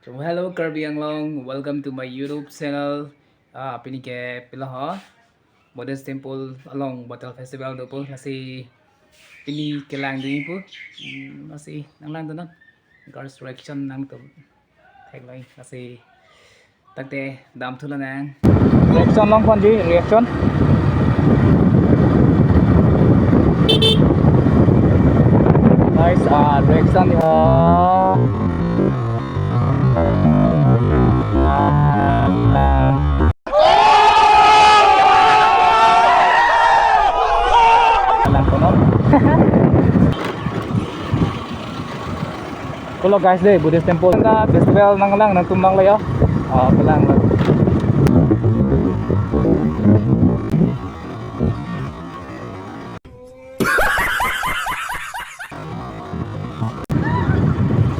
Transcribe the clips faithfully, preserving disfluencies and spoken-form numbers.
So, hello Karbi Anglong, welcome to my YouTube channel. Ah, pini ke pilo ho, Buddhist Temple along Batal Festival dopo, lasi pini kelang ding pu. Hmm, lasi nanglangdun non. Guys, reaction nangtum theklong, lasi tangte damthu lonang. Reaction longponji, reaction. Guys, ah, reaction, ah. Langkono. Pulo guys, de Buddhist Temple. Anta festival nanglang nangtum bang le ya. Ah, kelang lang.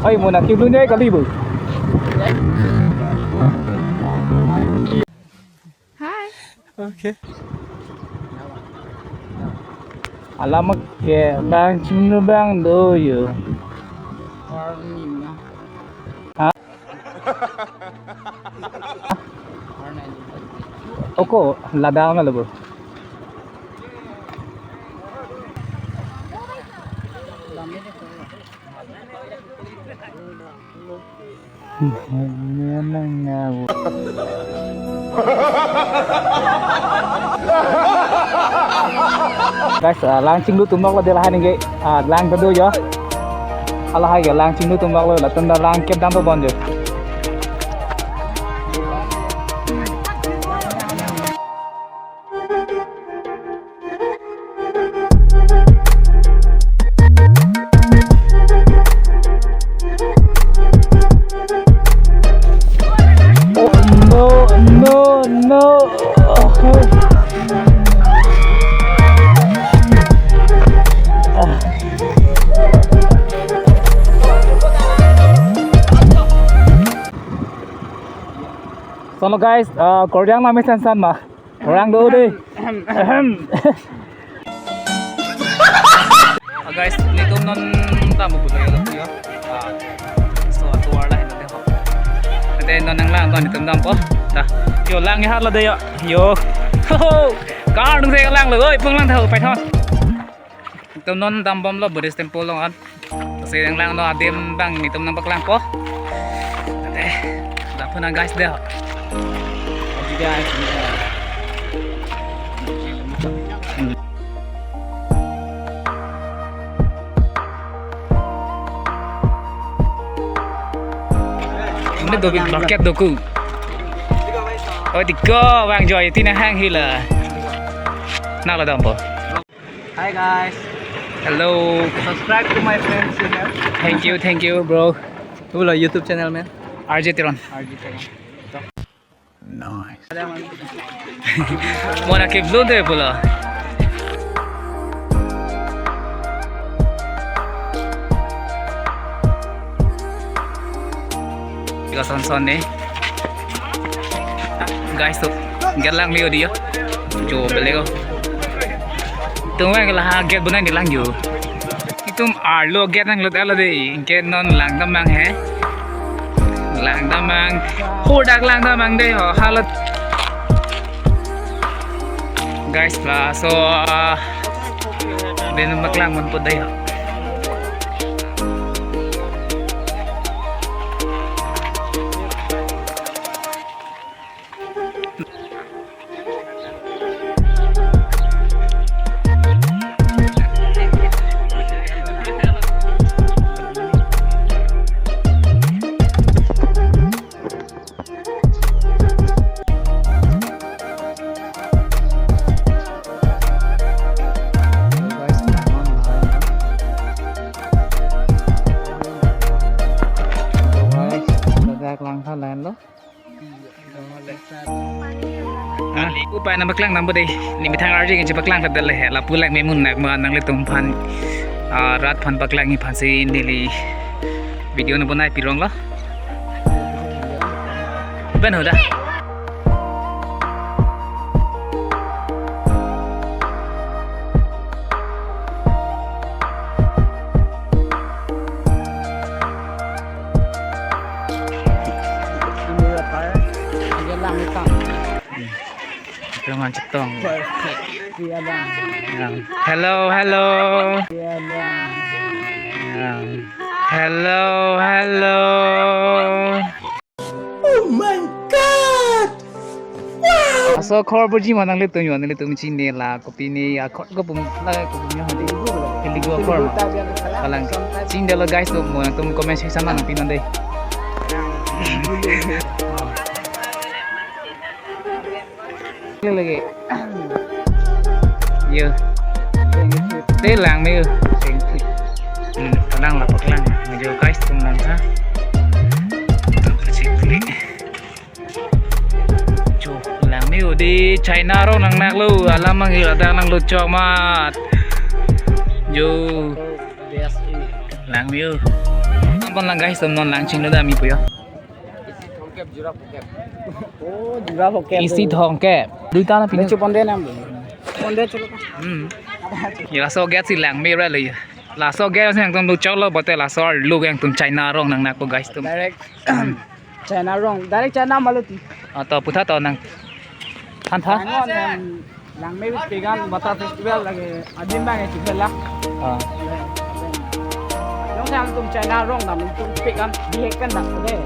Oi, mo na kiblu nyai kali bu. Hi. Okay. Alamak ke bang chingnu bang do yo. Ha? Oko ladang na lebo. Guys, ah, lang chinglu tum bak lo de lahai ningke, ah, lang kedo ya. Halahai ke lang chinglu tum bak lo, latum ta lang kep dam to bon jo. Oh, no, no, no. Sono guys, uh, korjang nami san san ma. Orang do de. Ahem. Ah, guys, netum non ta mo pulo yo, yo. Ah, so atu arla hin de ho. Ante non nanglang, non netum dampo. Ta. Yo lang ya lo de yo. Yo. Ho, ho. Kar nung se lang lo, oi, pung lang tho, pai thon. Netum non dambomlo Buddhist temple along an. Lasi nanglang non adim abang netum nangpaklangpo. Ante, damthu nang guys de. Guys. Ini dobi market doku. Oh, tiga bang joy tina hang hila. Nang lo dampo. Hi guys. Hello. Subscribe to my friend's channel. Thank you, thank you, bro. Who lo YouTube channel man? R J Teron. R J Teron. Nice. Mo na kiblu de pulo. Ika son son ne. Guys, to gate lang liyo diyo. Jo bele ko. Tung lang la gate bunai ni lang yo. Itum arlo gate nanglut alo de. Gate non lang damang he. Lang damang. Hodak lang damang de ho. Halat. Guys, laso, ah, din maklang man po de ho. Guys, lang tha line lo. Ah, upai nangpaklang nang bude. Ni methang arji kan chepaklangkle det le he. Lapu lek memun nak ma nanglitum aphan, ah, rat aphan paklangji aphansi neli video nang bonai pirong lo. Ben hoda. Ito man chetong. Yang, hello, hello. Yang, hello, hello. Oh my God! Wow! Laso akhor puji ma nanglitum yo, nanglitum chini la, kopine akhor, kopum la, kopum yo hadi. Telugu akhor ma. Kalang. Chini dolo guys, tum mo, tum comment section ma nangpinon dei. Lagi. Yo. Te lang me yo. Hmm, lang la paklang. Yo guys, tum lang ha. Tum kachik ni. Cho, lang me yo di China arong nangnak lo. Alam manggil ada nang lo chok mat. Yo. Lang me yo. Ampon lang guys, tum non lang chinglo da mi puyo. Oh, jura hoke. Isi thongke. Duita na pini. Lechu ponde nam. Ponde chalo. Hmm. Ya, laso gate si lang me ra le. Laso gate si nangtum do chok lo, bote laso lo nangtum China arong nangnak ko guys tum. Direct China arong. Direct China ma lo ti. Ato putha to nang. Than tha. Nang on, nang Langmepik an water festival lagi adim bang ya chikla. Ah. Jongsi nangtum China arong dam, nangtum pik an bihek pen dam de.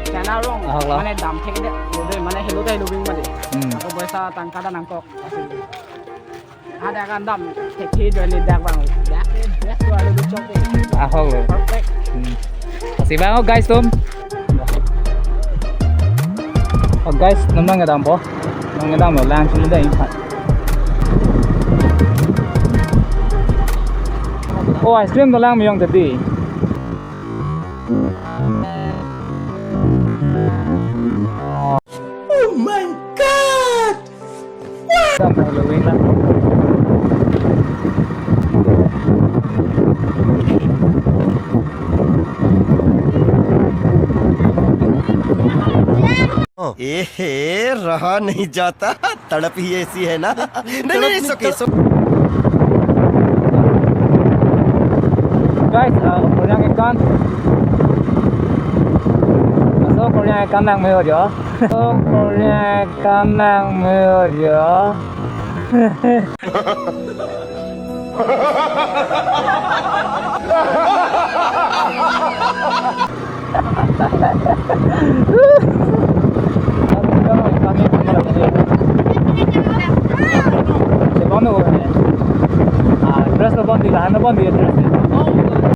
China arong, ahok lo, mane dam thek de, lo de, mane helo ta helo bing mane. Hmm. Ako boisa tangka ta nangkok. Ada kan dam thek thek do ni dak bang. Dak, dak tu ada lucu de. Ahok lo. Perfect. Hmm. Pasi bang, oh, guys tum. Oh guys, nang nangdam po. Nangdam lo, lang chili dai. Oh, ice cream dolang miyong tadi. Oh my God! Dam Halloween lang. ए हे, रहा नहीं जाता, तड़प ही ऐसी है ना। नहीं, नहीं, नहीं, it's okay, it's okay। Guys, ah, Korean ekkan. Laso Korean ekkan nang me-o jo. Laso Korean ekkan nang me-o jo. Dress lo bon di, lahan lo bon di, dress.